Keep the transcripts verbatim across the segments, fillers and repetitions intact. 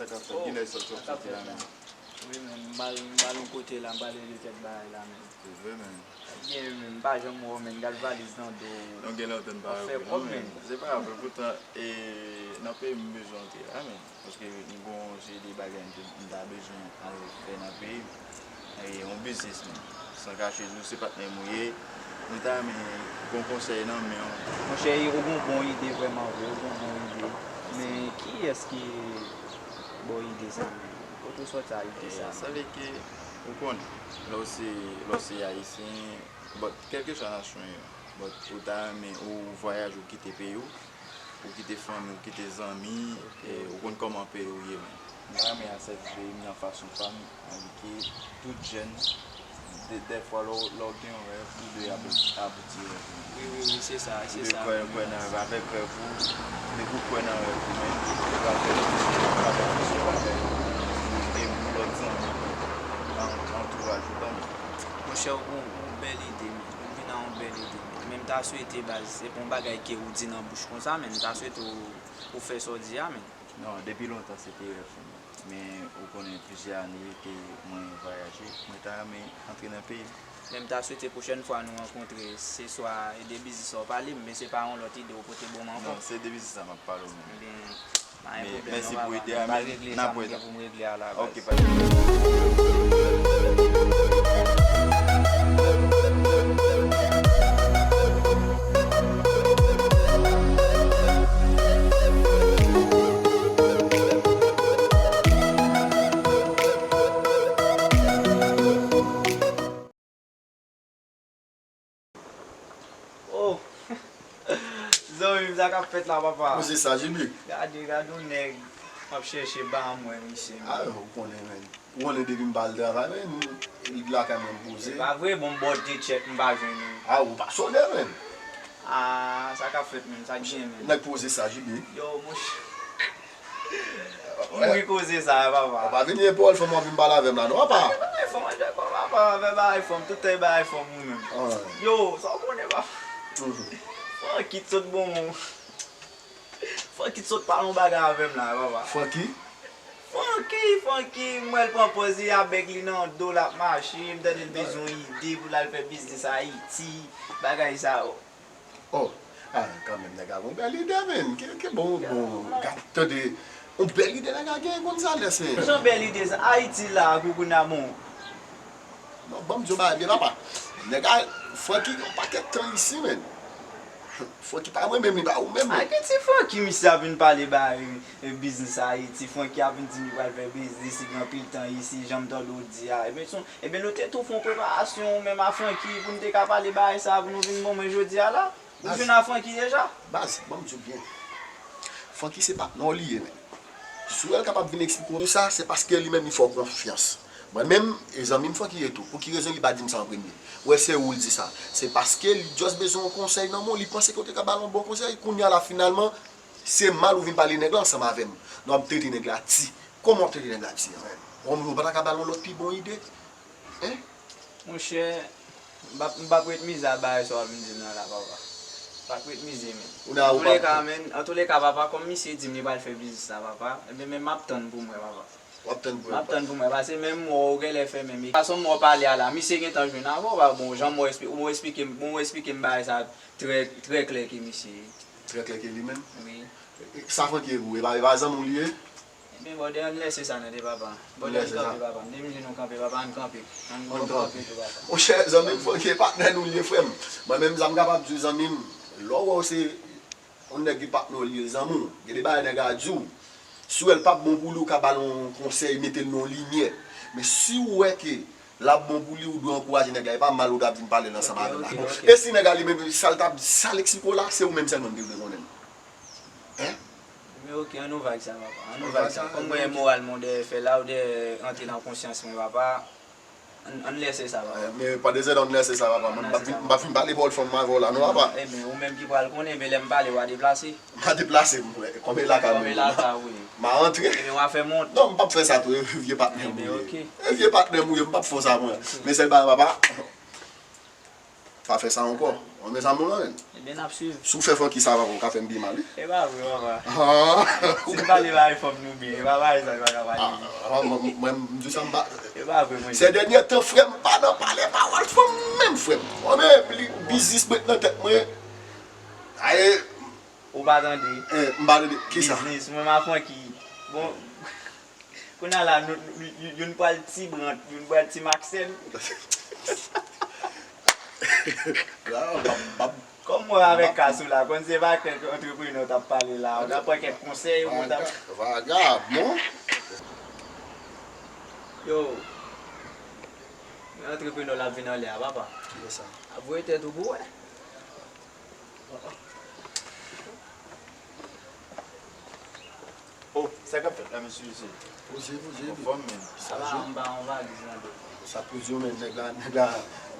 Sa fè kilè sòt sòt soti la menm? Wi, men m al, m al yon kote la, m pale de kèk bagay la, men. Se vre, men. Byen, men m pa janm wè w, men gad valiz nan do w. Nou gen lontan n pa wè w, men. Se pa vre, poutan, e, nan peyi m bezwen antre la, men. Paske m gon seri de bagay m te, m ta bezwen al fè nan peyi m. E, yon biznis, men. San kache di w, se patnè m ou ye. Nou ta renmen gon konsèy nan men w. Monchè, ou gon bon ide, vrèman vre, ou gon bon ide. Men kiyès ki ba w ide sa, men? Kote w sòti a ide sa? Sa vle ke, ou konn, lè w se, lè w se Ayisyen, but, kèlkeswa nasyon w ye, but, ou ta renmen, ou vwayaje, ou kite peyi w, ou kite fanmi, ou kite zanmi, e, ou konn kòman peyi w ye, men. M ta renmen a sèvi peyi m nan fason pa m, anvi ke tout jèn, de, dèfwa, lè w, lè w gen yon rèv, ou dwe abou-, abouti rèv ou. Wi, wi, wi, se sa, se sa. Ou dwe kwè, kwè nan rèv, avèk rèv ou, depi w kwè nan rèv ou, men, ou pral fè, ou pral fè plis bagay, e pou lòt zanmi, an-, antouraj ou, tanmi. Monchè, ou gon yon bèl ide, men. Ou vin a yon bèl ide, men. Men m ta swete, baz, se pa yon bagay ke ou di nan bouch konsa, men m ta swete ou, ou fè sa w di a, men. Non, depi lontan se te rèv mwen. Men ou konnen plizyè ane ke mwen vwayaje, mwen ta renmen antre nan peyi m. Men m ta swete pwochèn fwa nou rankontre, se swa e de biznis sa w pale m, men se pa yon lòt ide ou pote ban m ankò. Non, se de biznis sa m ap pale w menm. Ebyen, pa gen pwoblèm non papa, n ap regle sa m gen pou m regle a la baz. Ok, pa gen pwoblèm. Oh! Zanmi m, sa k ap fèt la, papa? Poze sa, Jibi. Gade, gade yon nèg m ap chèche, m pa janm wè misye, men. Ah, ou konnen, men. Ou konnen depi m pa al travay, men, li lakay mwen m poze. Se pa vre, bon, m ba w de tchèk, m pa jwenn ou. Ah, ou pa sonè, men. Ah, sa k ap fèt, men, sa k gen, men. Nèg poze sa, Jibi. Yo, monchè. Mouri koze sa, papa. Ou pa vin gen pawòl fanm w ap vin pale avè m la, non, papa. Bagay fanm, bagay fanm, papa, avè bagay fanm, tout tan e bagay fanm ou menm. Yo, sa w konnen, papa. Francky t sot bon. Francky t sot pale yon bagay avè m la, papa. Francky? Francky, Francky, m wè l pran pòz li avèk li nan do l ap mache, m tande l bezwen yon ide pou l al fè biznis Ayiti, bagay sa yo. Oh, ah, kanmenm, nèg la gon bèl ide, men. Ki, ki bon, bon, gad, tande, yon bèl ide nèg la gen konn sa lès, men. Jan bèl ide sa, Ayiti la, Gougouna bon. Non, ban m di w bagay byen, papa. Nèg la, Francky, yon pakèt tan isi, men. Francky pa mwen menm, li pa ou menm, men. Ay, ki ti Francky, misye ap vin pale ba, e, biznis Ayiti. Francky ap vin di m li pral fè biznis, li gen anpil tan isi, jan m tande w di a. Ebyen, se yon Ebyen, nou te tou fè yon preparasyon, ou menm a Francky, pou n te ka pale bagay sa a, pou nou vin ban mwen jodi a la. Ou jwenn a Francky deja? Baz, ban m di w byen. Francky se patnè w li ye, men. Si w wè l kapab vin eksplike w sa, se paske li menm li fè w konfyans. Mwen menm, e zanmi m Francky ye tou. Pou ki rezon li pa di m sa an premye? Ou wè, se ou l di sa. Se paske li just bezwen yon konsèy nan men w, li panse ke w te ka ba l yon bon konsèy. Kounye a la, finalman, se mal ou vin pale nèg la ansanm avè m. Nou ap trete nèg la ti. Kòman w ap trete nèg la ti an menm? Ou menm ou pa ta ka ba l yon lòt pi bon ide? Hein? Monchè, m p ap, m p ap ret mize a bagay sa w ap vin di m nan la, papa. M p ap ret mize, men. Antouleka, men, antouleka, papa, kòm misye di m li pral fè biznis la, papa, ebyen, men m ap tann pou m wè, papa. W ap tann pou wè, papa. M ap tann pou m wè, paske menm mò w genlè fè menm. Fason mò w pale a la, misye gentan jwenn avè w, papa. Bon, jan mò w espli-, mò w esplike m, bon, mò w esplike m bagay sa trè, trè klè ke misye. Trè klè ke li menm? Wi. Sa Francky ye pou ou, e pa, e pa zanmi w li ye? Ebyen, bòdè, ann lèse sa nèt, e papa. Bòdè, ann kanpe, papa. M te vin di nou kanpe, papa, ann kanpe. Ann kanpe tou, papa. Monchè, zanmi m, Francky, e patnè nou li ye, frè m. Mwen menm, sa m kapab di w, zanmi m, lè w wè w se yon nèg ki patnè w li ye, zanmi w, gen de bagay nèg la di w. Si w wè l p ap bon pou li, ou ka ba l yon konsèy, mete l nan yon limyè. Men si w wè ke l ap bon pou li, ou dwe ankouraje nèg la. E pa mal ou t ap vin pale l ansanm avè l la, non. E si nèg la li menm, sa l t ap, sa l eksplike w la, se ou menm sèlman m te vle konnen. Hein? Men ok, ann ouvè ak sa, papa. Ann ouvè ak sa. Kòm mwen moral mwen dèyè fè la, ou dèyè rantre nan konsyans mwen, papa. Ann, ann lèse sa, papa. Men pa de zèd, ann lèse sa, papa. Mwen m p ap vin, m p ap vin pale pawòl fanm avè w la, non, papa. Ebyen, ou menm ki pral konnen, ebyen, lè m pale, w a deplase. M a deplase, m, kòm e lakay mwen. Kòm e lakay, wi. M a rantre. Ebyen, w a fè m wont. Non, m p ap fè sa tou, e vye patnè m ou ye. Ebyen, ok. E vye patnè m ou ye, m p ap fè w sa, mwen. Ok. Men sèl bagay, papa. Pa fè sa ankò. Bon, mezanmi, non, men. Ebyen, n ap swiv. Si w fè funky sa, papa, ou ka fè m pi mal, wi. E pa vre, papa. Ah. Si n pale bagay fanm nou byen, e pa bagay sa, e pa ka pale. Ah, ah, mwen, mwen, mwen, m di sa, m pa. E pa vre, mwen. Sè dènye tan, frè m, pa nan pale pawòl fanm menm, frè m. Mwen, men, li, biznis mwen nan tèt mwen. Aye. Ou pa tande? Eh, m pa tande. Kisa? Biznis, mwen, m a funky. Bon. Kounye a la, nou, nou, youn, youn pral Ti Brant, youn pral Ti Maxène. Kòm mwen avèk Kasou la, konn se pa kèk antreprenè w t ap pale la, w t ap pran kèk konsèy, ou t ap. Vagabon. Yo, men antreprenè w la ap vin anlè a, papa. Kiyès sa? Ap voye tèt ou pou wè. Oh, sa k ap fèt la, mesye, mesye? Poze, poze, anfòm, men. Sa la, anba, anba, anba, anba. Sa pou di w, men, nèg la, nèg la,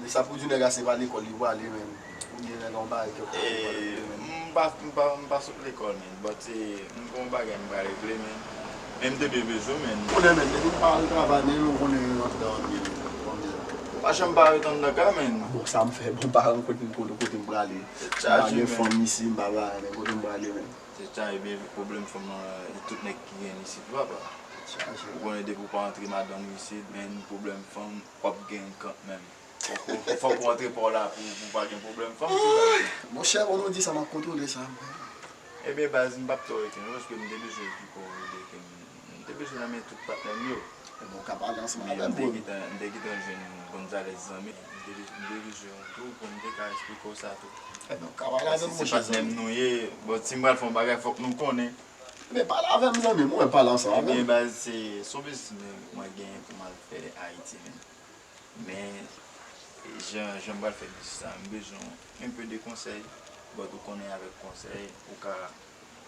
men sa pou di w, nèg la, se pa lekòl li prale, men. Ou byen nèg la, yon bagay kèlkonk li prale, men. M pa, m pa, m pa sot lekòl, men. But, se, m gon bagay m prale regle, men. Men m te byen bezwen, men. Ou konnen, men, depi m pa al travay, men, ou konnen, antre anmye, men. Ou pa janm pa ret anndan kay, men. Bon, sa m fè, bon, pa rann kote m, kote, kote m prale. M pa gen fanm isi, m pa bagay, men, kote m prale, men. Se sa, ebyen, pwoblèm fanm nan, e tout nèg ki gen isit, papa. Ou konnen depi w pa antre madanm ou isit, men pwoblèm fanm, w ap gen kanmenm. Fòk ou, fòk ou antre pa w la pou, pou w pa gen pwoblèm fanm tou, papa. Monchè, bon, nou di sa, m ap kontwole sa. Ebyen, baz, m p ap twò rete, non, paske m te bezwen piko rele ke m, m te bezwen nan men tout patnè m yo. Ebyen, w ka pale ansanm avè m pou m. M te gentan, m te gentan jwenn Gonzales zanmi. M te, m te bezwen w tou pou m te ka eksplike w sa tou. Ebyen, w ka pale avè m, monchè. Paske se patnè m nou ye. Bon, si m pral fè yon bagay, fòk nou konnen. Ebyen, pale avè m, zanmi m, ou wè, pale ansanm avè m. Ebyen, baz, se, se yon biznis mwen, mwen genyen pou m al fè Ayiti, men. Men, jan, jan m pral fè biznis la, m bezwen un peu de konsèy. But ou konnen avèk konsèy, ou ka,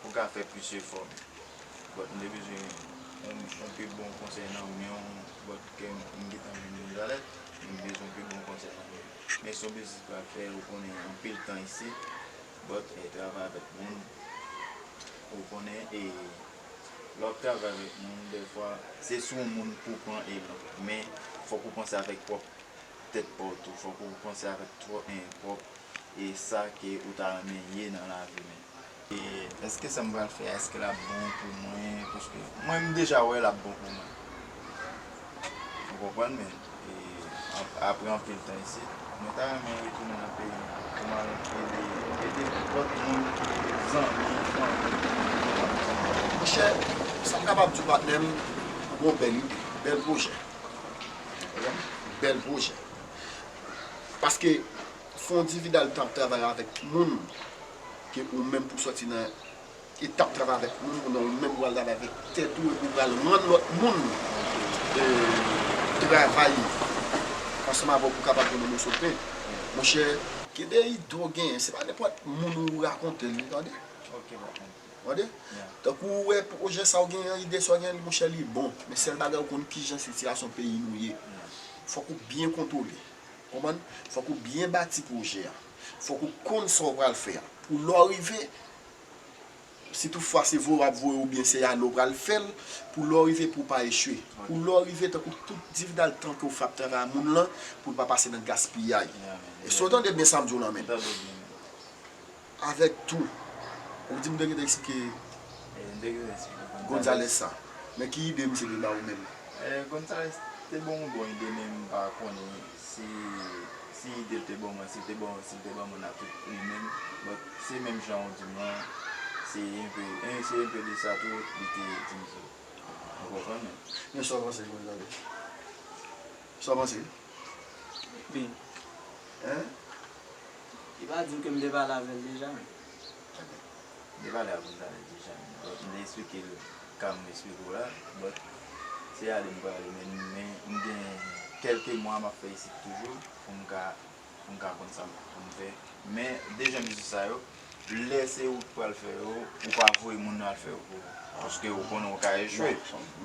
ou ka fè plis efò, men. But m te bezwen yon, yon ke bon konsèy nan men w, but ke m gentan jwenn Gonzales, m bezwen ke bon konsèy nan men w. Men se yon biznis m pral fè, ou konnen anpil tan isit, but, e, travay avèk moun, ou konnen, e, lè w ap travay avèk moun, dèfwa, se sou yon moun pou w pran elan, men fòk ou panse avèk pwòp tèt pa w tou. Fòk ou panse avèk twò, en, pwòp, e sa ke ou ta renmen ye nan lavi, men. E èske sa m pral fè a, èske l ap bon pou mwen? Paske mwen, m deja wè l ap bon pou mwen. Ou konprann, men? E ap-, apre anpil tan isit, mwen ta renmen retounen nan peyi m pou m al ede, ede lòt moun, zanmi, fanmi. Monchè, sa m kapab di w, patnè m, ou gon bèl ide, bèl pwojè. Bèl pwojè. Paske fè yon dividal tan ap travay avèk moun ke ou menm pou sòti nan etap travay avèk moun, kounye a ou menm ou pral travay avèk tèt ou epi ou pral rann lòt moun, e, travay ansanm avè w pou kapab gen yon moso pen. Monchè, gen de ide w genyen, se pa nenpòt moun ou rakonte l, li, tande. Ok, papa. Tande? Yeah. Tankou ou wè pwojè sa w genyen, ide sa w genyen, monchè, li bon. Men sèl bagay ou konn kijan sitiyasyon peyi nou ye. Yeah. Fòk ou byen kontwole. Konprann? Fòk ou byen bati pwojè a. Fòk ou konn sa w pral fè a. Pou lè w rive, si toutfwa se voye w ap voye oubyen se ale w pral fè l, pou lè w rive pou w pa echwe. Ok. Pou lè w rive, tankou tout dividal tan ke w fè ap travay a moun lan, pou l pa pase nan gaspiyay. Yeah, man. E si w tande byen sa m di w lan, men. M tande byen. Avèk tou, ou di m te gentan eksplike Gonzales sa. Men ki ide misye te ba ou menm? Eh, Gonzales te ban yon bon ide, men m pa konnen si, si ide l te ban mwen, si l te ban, si l te ban mwen a tout li menm. But se menm jan ou di m lan, se enpe, en, se enpe de sa tou li te di m tou. Ou konprann, men. Men sa w panse, Gonzales? Sa w panse? Byen. Hein? Li pa di w ke m te pale avè l deja, men. M te pale avè l talè deja, men. But m te eksplike l, ka m eksplike w la, but se ale m prale, men, men m gen kèlke mwa m ap fè isit toujou pou m ka, pou m ka konn sa m, pou m fè. Men de jan biznis sa yo, lè se ou k pral fè yo, ou pa voye moun al fè yo pou ou. Paske ou konnen ou ka echwe.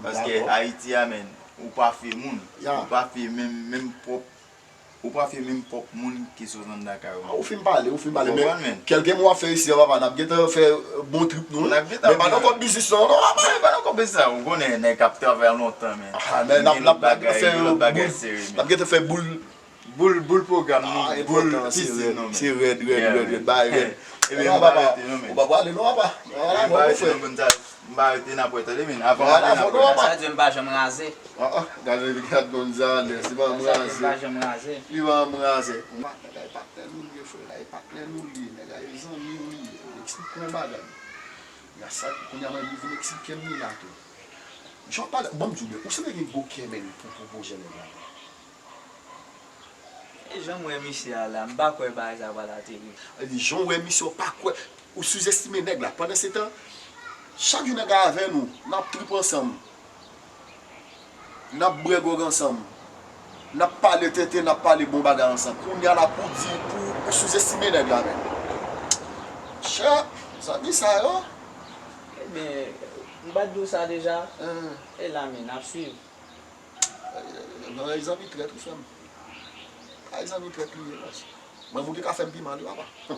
Paske Ayiti a, men, ou pa fye moun. Ou pa fye menm, menm pwòp Ou pa fye menm pwòp moun ki sot anndan kay ou. Ah, ou fin pale, ou fin pale. Ou konprann, men. Kèlke mwa w ap fè isi a, papa, n ap gentan fè, euh, bon trip nou. N ap gentan. Men pa nan kòb biznis lan, non, papa. Men pa nan kòb biznis lan, ou konnen nèg k ap travay lontan, men. Ah, men n ap, n ap, n ap gentan fè boul. N ap gentan fè boul. Boul, boul pwogram nou, boul fizik nou, men. Se rèd, rèd, rèd, rèd, bagay rèd. Ebyen, m pa rete non, men. Ou pa prale non, apa. M pa rete non, konn sa. M pa rete, n ap wè tande, men. Avan m ale, n ap wè. Sa di m pa janm raze. Ah, ah, gade, gade Gonzales, li pa janm raze. Li pa janm raze. Nèg la e patnè nou li ye, frè. Nèg la e patnè nou li ye. Nèg la e zanmi nou li ye. Eksplike yon bagay. Nèg sa, kounye a mwen vin eksplike m li la tou. Jan w pale, bon, m di w, men, ou sanble gen gwo kè, men, pou, pou pwojè nèg la. E jan m wè misye a la, m pa kwè bagay sa pral ateri. Sa vle di, jan w wè misye, w pa kwè, ou sizestime nèg la. Pandan se tan, chak jou nèg la avè nou, n ap trip ansanm, n ap bwè gwòg ansanm, n ap pale tenten, n ap pale bon bagay ansanm. Kounye a la pou di, pou ou sizestime nèg la, men. Chè, zanmi sa yo. Ebyen, m pa t di w sa deja? E la, men, n ap swiv. Nan zanmi trèt, wi, frè m. Ay, zanmi trèt li ye, baz. Mwen, moun ki ka fè m pi mal, wi, papa.